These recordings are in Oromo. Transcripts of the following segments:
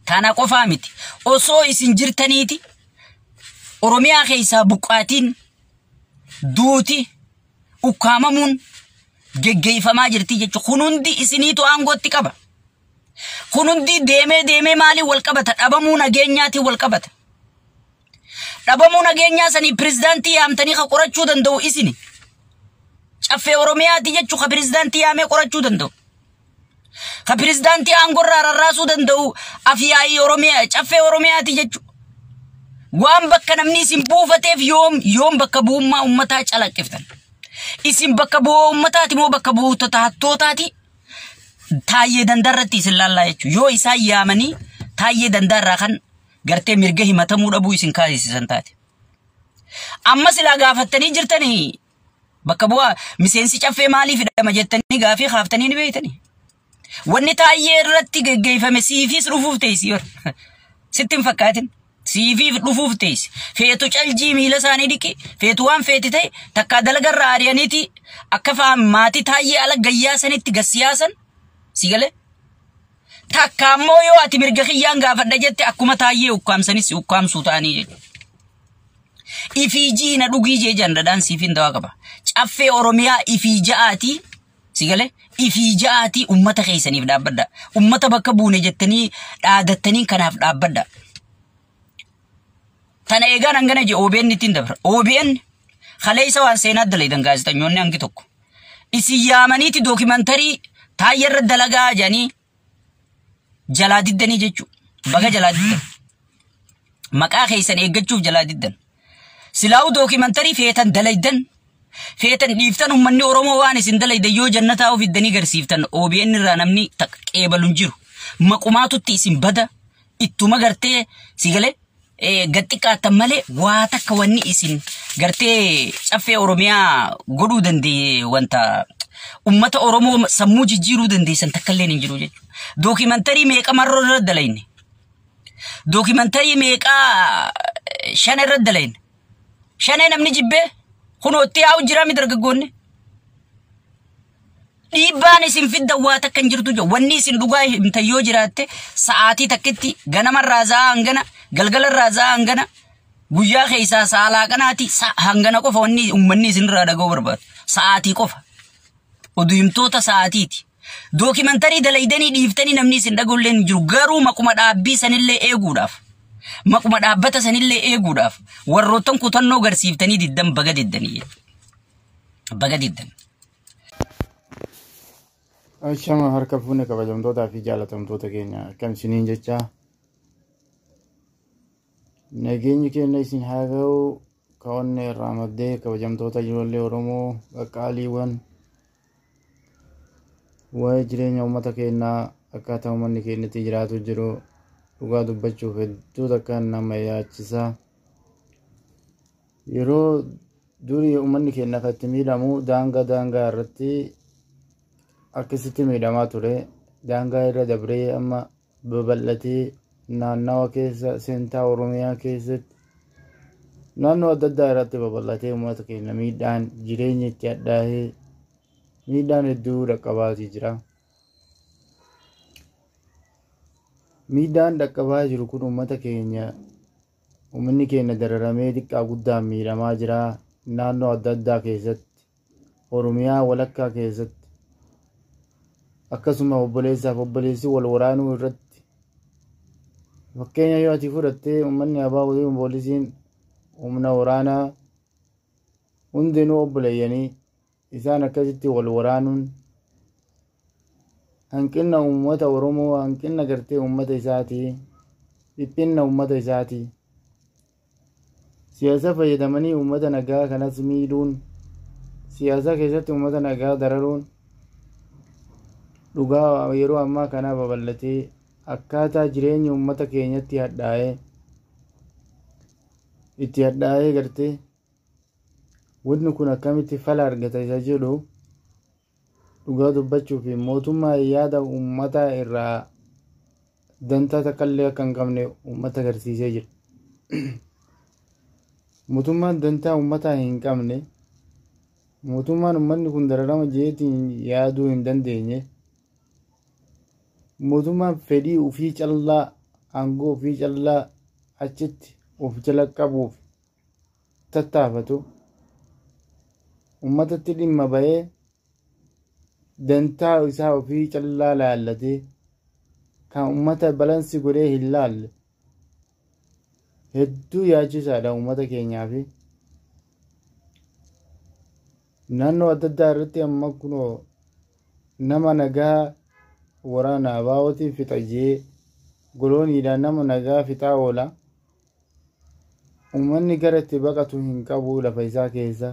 Tana qofaa miti. Osoo isin jirtaniiti Oromiyaa keessaa buqqaatiin, duuti, ukkaamamuun geggeeffamaa jirti jechuudha. Kun hundi isiniitu aangootti qaba. Kun hundi deemee deemee maaliin wal qabata? Dhabamuu nageenyaatiin wal qabata. Dhabamuu nageenyaa sanii pirezidaantii yaamtanii ka qorachuu danda'u isini. Caffee Oromiyaati jechuun ka pirezidaantii yaamee qorachuu danda'u. Ka pirezidaantii aangorraa rarraasuu danda'u afyaa'ii Oromiyaa, Caffee Oromiyaati jechuudha. Waan bakka namni isin buufateef yoom yoom bakka bu'ummaa uummataa calaqqiftan? Isin bakka bu'aa uummataati moo bakka buutota hattootaati? Taayyee Dandaarratti isin laallaa jechuudha. Yoo isaan yaamanii Taayyee Dandaarraa kan gartee mirga himatamuu dhabuu isin kaasisisan taate. Amma silaa gaafattanii jirtanii bakka bu'aa miseensi Caffee maaliif hidhama jettanii gaafii kaaftanii ni beektanii. Wanni Taayyee irratti geggeeffame siifis dhufuuf teessi yor. Sitti hin fakkaatin. Siifiif dhufuuf teessi. Feetu caljii miila isaanii dhiqi. Feetu waan feeti ta'e takkaa dalagarraa ari'aniiti akka fa'aa maatii Taayyee ala gayyaa sanitti gassiyaasan si galee. Takka ammoo yoo ati mirga kiyyaan gaafadha jette akkuma Taayyee ukkaamsanis ukkaamsuu ta'anii jechuudha. Ifii jiina dhugii jee jandadhaan siif hin dawaa qaba. Caffee Oromiyaa ifii ja'aatii si galee, ifii ja'aatii ummata keessaniif dhaabbadha. Ummata bakka buune jettanii dhaadattanii kanaaf dhaabbadha. Tana eegaan hangana je OBN ittiin dabra. OBN kaleessa waan seenaa dalaydan gaazexanyoonni hangi tokko. Isin yaamaniiti dookimantarii Taayyee irra dalagaa jedhanii jalaa diddanii jechuudha. Baga jalaa diddan. Maqaa keessan eeggachuuf jalaa diddan. Silaa'uu dookimantarii feetan dalaydan, feetan dhiiftan, uummanni Oromoo waan isin dalaydan yoo jannataa of iddanii garsiiftan OBN irraa namni qeebalu hin jiru. Maqumaatutti isin bada ittuma gartee si galee gad xiqqaattan malee waa takka wanni isin gartee Caffee Oromiyaa godhuu dandeenye, wanta ummata Oromoo sammuu jijjiiruu dandeessan takka illee hin jiru jechuudha. Dookimantarii meeqa Marroo irra dalayne? Dookimantarii meeqaa Shan irra dalayne? Shanee namni jibbee kunoo itti yaa'u jira mi dargaggoonni? Dhiibbaan isin fiddan waa takka hin jirtu jiru. Wanni isin dhugaa himtan yoo jiraatte sa'aatii takkitti ganamarraa za'a hangana, galgalarraa za'a hangana, guyyaa keessaa sa'a laaqanaati hangana qofa wanni uummanni isinirraa dhaga'uu barbaadu. Sa'aatii qofa. Oduu himtoota sa'aatiiti. Dookimantarii dalaydanii dhiiftanii namni isin dhaga'ullee hin jiru. Garuu maquma dhaabbii sanillee eeguudhaaf, maquma dhaabbata sanillee eeguudhaaf warroottan kutannoo garsiiftanii diddan, baga diddanii. Baga diddan. Ashama harka fuune, kabajamtootaa fi jaalatamtoota keenya, akkam isiniin jecha, nageenyi keenya isin haa ga'u kawanne irraa maddee. Kabajamtoota ijoollee Oromoo qaqqaaliiwwan, waa'ee jireenya uummata keenyaa, akkaataa uummanni keenya itti jiraatu jiru dhugaa dubbachuuf hedduu takka nama yaachisa. Yeroo durii uummanni keenya kan itti miidhamu daangaa irratti akkasitti miidhamaa ture. Daangaa irra dabree amma babal'atee naannawa keessa seentaa Oromiyaa keessatti naannoo adda addaa irratti babal'atee uummata keenya miidhaan jireenya itti hadhaa'ee miidhaan hedduu dhaqqabaatii jira. Miidhaan dhaqqabaa jiru kun uummata keenya, uummanni keenya dararamee xiqqaa guddaan miidhamaa jira. Naannoo adda addaa keessatti, Oromiyaa walakkaa keessatti, akkasuma obboleessaaf obboleessi wal waraanuu irratti, fakkeenya yoo ati fudhattee, uummanni abaaboo, poolisiin, humna waraanaa hundinuu obboleeyyanii isaan akkasitti wal waraanuun hanqina uummata Oromoo, hanqina gartee uummata isaatii, dhiphinna uummata isaatii. Siyaasa fayyadamanii uummata nagaa kanas miidhuun, siyaasa keessatti uummata nagaa dararuun dhugaa yeroo ammaa kana babal'atee akkaataa jireenya uummata keenyatti hadhaa'ee itti hadhaa'ee gartee wanni kun akkamitti fala argata isa jedhu dhugaa dubbachuu fi mootummaa yaada uummataa irraa dantaa takkallee akka hin qabne uummata agarsiisee jira. Mootummaan dantaa uummataa hin qabne, mootummaan uummanni kun dararama jeetiin yaaduu hin dandeenye, mootummaan fedhii ofii callaa aangoo fi callaa achitti of jala qabuuf tattaafatu uummatatti dhimma ba'ee dantaa isaa ofii callaa laallatee kan uummata balansi godhee hin laalle hedduu yaachisaadha uummata keenyaa fi naannoo adda addaa irratti amma kunoo nama nagaa waraana abaa'ootiin fixa jee golooniidhaan nama nagaa fixaa oola. Uummanni gara itti baqatu hin qabu lafa isaa keessa.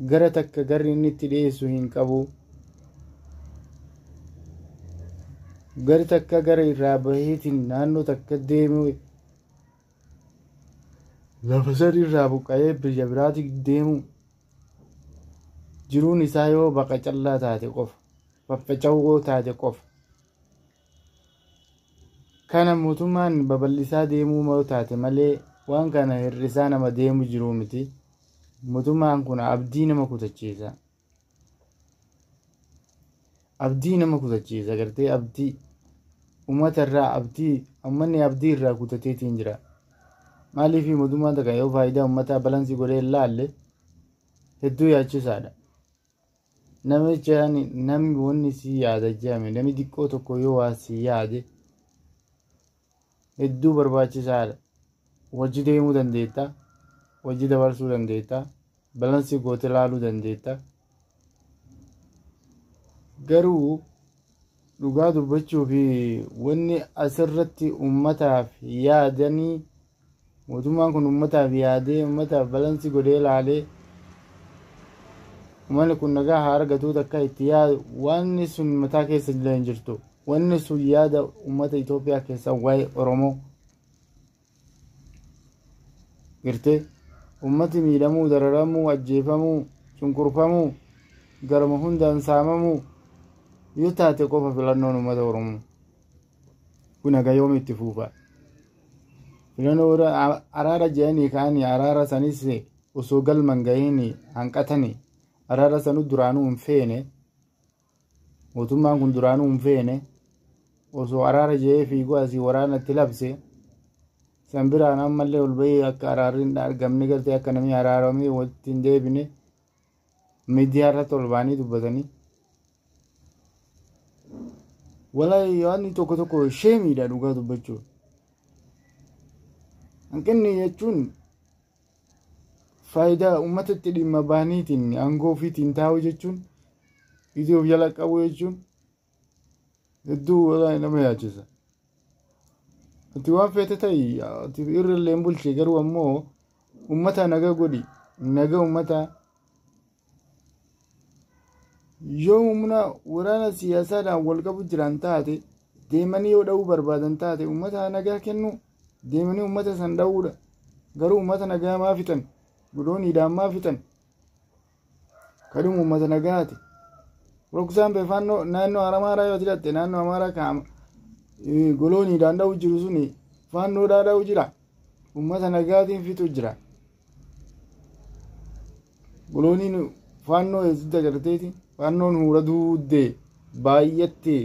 Gara takka garri inni itti dhiyeessu hin qabu. Gari takka gara irraa baheetiin naannoo takka deemu lafa sadi irraa buqqa'ee biyya biraatti deemu jiruun isaa yoo baqa callaa taate qofa faffaca'uu taate qofa. Kana mootummaan babal'isaa deemuu yoo taate malee waan kana hir'isaa nama deemu jiru miti. Mootummaan kun abdii nama kutachiisa. Abdii nama kutachiisa gartee abdii uummata irraa abdii uummanni abdii irraa kutateetiin jira. Maaliif mootummaan takka yoo faayidaa uummataa balansii godhee hin laalle hedduu yaachisaadha. Namicha namni wanni si yaada jedhame namni xiqqoo tokko yoo waa si yaade hedduu barbaachisaadha. Wajji deemuu dandeetta, wajji dabarsuu dandeetta, balansii goote laaluu dandeetta. Garuu dhugaa dubbachuu fi wanni asirratti uummataaf yaadanii mootummaan kun uummataaf yaadee uummataaf balansii godhee laalee uummanni kun nagaa haa argatu takka itti yaadu wanni sun mataa keessa illee hin jirtu. Wanni sun yaada uummata Itoophiyaa keessa waa'ee Oromoo gartee uummati miidhamuu, dararamuu, ajjeefamuu, cunqurfamuu, garuma hundaan saamamuu yoo taate qofa filannoon uummata Oromoo kun haga yoom itti fuufa. Filannoo araara jedhanii ka'anii araara sanis osoo galman gahiin hanqatanii araara sanu duraanuu hin feene mootummaan kun duraanuu hin feene osoo araara jedhee fiiguu asii waraanatti labse san biraan ammallee ol bahee akka araarri hin argamne gartee akka namni araaramee walitti hin deebine miidiyaa irratti ol ba'anii dubbatanii. Walaayi yaadni tokko tokko sheemiidha dhugaa dubbachuuf. Hanqinni jechuun faayidaa uummatatti dhimma bahaniitiin aangoo ofiitiin taa'uu jechuun ija of jala qabu jechuun hedduu walaayi nama yaachisa. Ati waan feete ta'i ati irra illee hin bulche garuu ammoo uummata naga godhi naga uummata yoo humna waraana siyaasaadhaan wal qabu jiran taate deemanii yoo dha'uu barbaadan taate uummata nagaa kennu deemanii uummata san dha'uudha. Garuu uummata nagaa maa fixan? Golooniidhaan maa fixan? Kadhuma uummata nagaati. Roksaan beefannoo naannoo Amaaraa yoo jedhatte naannoo Amaaraa kaama golooniidhaan dha'u jiru suni faannoodhaa dha'u jira. Uummata nagaatiin fixu jira. Golooniin faannoo eessatti agarteeti? Faannoon huura duuddee baay'attee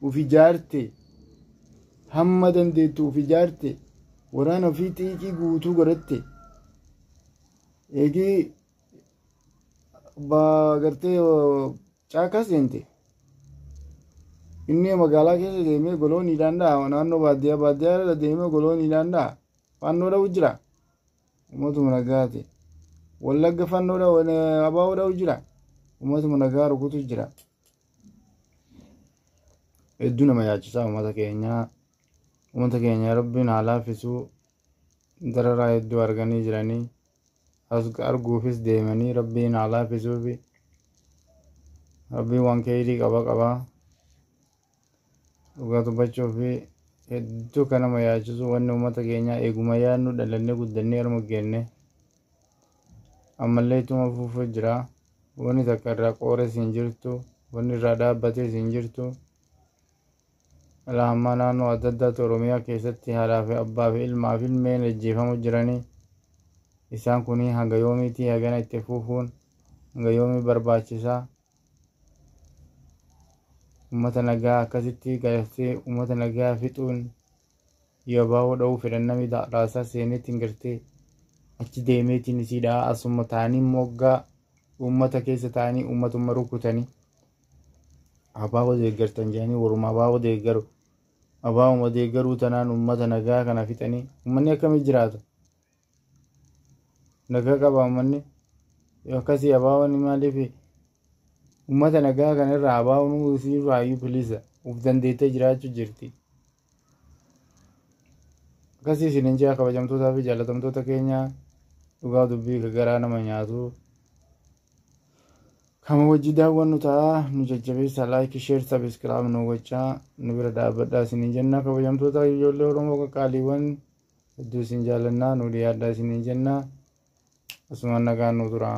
uf ijaarte hamma dandeettu uf ijaarte waraana ofii xiiqii guutuu godhatte eegii gartee caakaa seente inni magaalaa keessa deemee golooniidhaan dha'a naannoo baadiyyaa baadiyyaa irra deemee golooniidhaan dha'a faannoo dha'u jira uummatuma nagaate wallagga fannoo dha'u abaa'oo dha'u jira uummatuma nagaa rukutu jira. Hedduu nama yaachisaa uummata keenyaa. Uummata keenya rabbiin haa laaffisuu dararaa hedduu arganii jiranii as arguufis deemanii rabbiin haa laaffisuufi rabbiin waan keeyrii qaba qabaa dhugaa dubbachuu fi hedduu kan nama yaachisu wanni uummata keenyaa eeguma yaadnu dhalannee guddannee harma geenne ammallee ittuma fuufuu jira. Wanni takka irraa qoores hin jirtu wanni irraa dhaabbatees hin jirtu. Ilaa ammaa naannoo adda addaatti Oromiyaa keessatti haadhaa fi abbaa fi ilmaa fi ilmeen ajjeefamu jiranii isaan kun hanga yoomiitii hagana itti fufuun hanga yoomii barbaachisaa uummata nagaa akkasitti galtee uummata nagaa fixuun Yoo abaaboo dha'uu fedhan namni raasaa seeneetiin gartee achi deemeetiin isii dha'a. Asuma ta'anii moggaa uummata keessa ta'anii uummatuma rukutanii abaaboo deeggartan jedhanii waruma abaaboo deeggaru abaabuma deeggaruu tanaan uummata nagaa kana fixanii uummanni akkamii jiraata? Nagaa qaba uummanni yoo akkasii abaaboon maaliif uummata nagaa kana irraa abaaboon isiirraa iyyuu bilisa uf dandeettee jiraachuu jirti. Akkasii isiniin jaa kabajamtootaa fi jaallatamtoota keenya, dhugaa dubbii garaa nama nyaatu. Kama wajji daawwannu ta'a. Nu jajjabeessa, like, share, subscribe nu gochaa nu bira dhaabbadhaa isiniin jenna. Kabajamtoota ijoollee Oromoo qaqqaaliiwwan, hedduu isin jaallannaa, nu dhiyaadhaa isiniin jenna. Asumaan nagaan nu tura.